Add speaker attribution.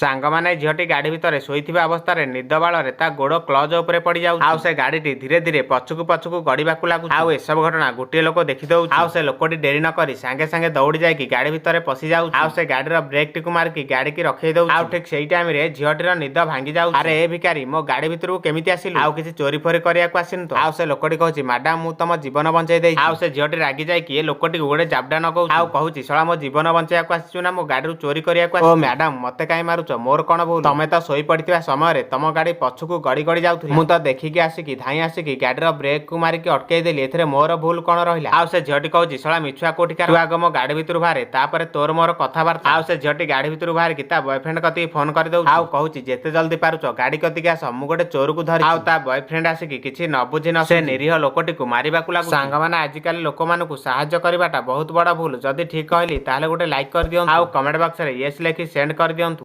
Speaker 1: ସାଙ୍ଗମାନେ, ଝିଅଟି ଗାଡି ଭିତରେ ଶୋଇଥିବା ଅବସ୍ଥାରେ ନିଦ ବାଳରେ ତା ଗୋଡ କ୍ଲଜ ଉପରେ ପଡିଯାଉଛି ଆଉ ସେ ଗାଡିଟି ଧୀରେ ଧୀରେ ପଛକୁ ପଛକୁ ଗଡିବାକୁ ଲାଗୁଛି। ଆଉ ଏସବୁ ଘଟଣା ଗୋଟିଏ ଲୋକ ଦେଖିଦଉଛି ଆଉ ସେ ଲୋକଟି ଡେରି ନ କରି ସାଙ୍ଗେ ସାଙ୍ଗେ ଦୌଡ଼ି ଯାଇକି ଗାଡି ଭିତରେ ପଶି ଯାଉଛି ଆଉ ସେ ଗାଡିର ବ୍ରେକ୍ ଟିକୁ ମାରିକି ଗାଡିକି ରଖେଇ ଦଉଛି। ଆଉ ଠିକ ସେଇ ଟାଇମ ରେ ଝିଅଟିର ନିଦ ଭାଙ୍ଗି ଯାଉଛି। "ଆରେ ଏ ଭିକାରୀ, ମୋ ଗାଡି ଭିତରକୁ କେମିତି ଆସିଲୁ? ଆଉ କିଛି ଚୋରି ଫୋରି କରିବାକୁ ଆସିନୁ ତ?" ଆଉ ସେ ଲୋକଟି କହୁଛି, "ମ୍ୟାଡାମ, ମୁଁ ତମ ଜୀବନ ବଞ୍ଚେଇ ଦେଇଛି।" ଆଉ ସେ ଝିଅଟି ରାଗି ଯାଇକି ଏ ଲୋକଟିକୁ ଗୋଟେ ଜାବଡା ନଗଉଛି ଆଉ କହୁଛି, "ଶଳା, ମୋ ଜୀବନ ବଞ୍ଚେଇବାକୁ ଆସିଛୁ ନା ମୋ ଗାଡିରୁ ଚୋରି କରିବାକୁ ଆସିଛୁ? ଓ ମ୍ୟାଡାମ, ମତେ କାଇଁ ମାରୁଛ? ମୋର କଣ ଭୁଲ? ତମେ ତ ଶୋଇ ପଡିଥିବା ସମୟରେ ତମ ଗାଡି ପଛକୁ ଗଡି ଗଡି ଯାଉଥିଲା। ମୁଁ ତ ଦେଖିକି ଆସିକି ଧାଇଁ ଆସିକି ଗାଡିର ବ୍ରେକ୍ କୁ ମାରିକି ଅଟକେଇ ଦେଲି। ଏଥିରେ ମୋର ଭୁଲ କଣ ରହିଲା?" ଆଉ ସେ ଝିଅଟି କହୁଛି, "ଶଳା ମିଛୁଆ କୋଉଠିକାର, ତୁ ଆଗ ମୋ ଗାଡି ଭିତରୁ ବାହାରେ, ତାପରେ ତୋର ମୋର କଥାବାର୍ତ୍ତା।" ଆଉ ସେ ଝିଅଟି ଗାଡି ଭିତରୁ ବାହାରିକି ତା ବୟଫ୍ରେଣ୍ଡ କତିକି ଫୋନ କରିଦଉଛି ଆଉ କହୁଛି, "ଯେତେ ଜଲ୍ଦି ପାରୁଛ ଗାଡି କତିକି ଆସ, ମୁଁ ଗୋଟେ ଚୋରକୁ ଧରି।" ଆଉ ତା ବୟଫ୍ରେଣ୍ଡ ଆସିକି କିଛି ନ ବୁଝି ନ ସେ ନିରୀହ ଲୋକଟିକୁ ମାରିବାକୁ ଲାଗୁଛି। ସାଙ୍ଗମାନେ, ଆଜିକାଲି ଲୋକମାନଙ୍କୁ ସାହାଯ୍ୟ କରିବାଟା ବହୁତ ବଡ ଭୁଲ। ଯଦି ଠିକ କହିଲି, ତାହେଲେ ଗୋଟେ ଲାଇକ୍ କରିଦିଅନ୍ତୁ ଆଉ କମେଣ୍ଟ ବକ୍ସରେ ୟେସ୍ ଲେଖି ସେଣ୍ଡ କରିଦିଅନ୍ତୁ।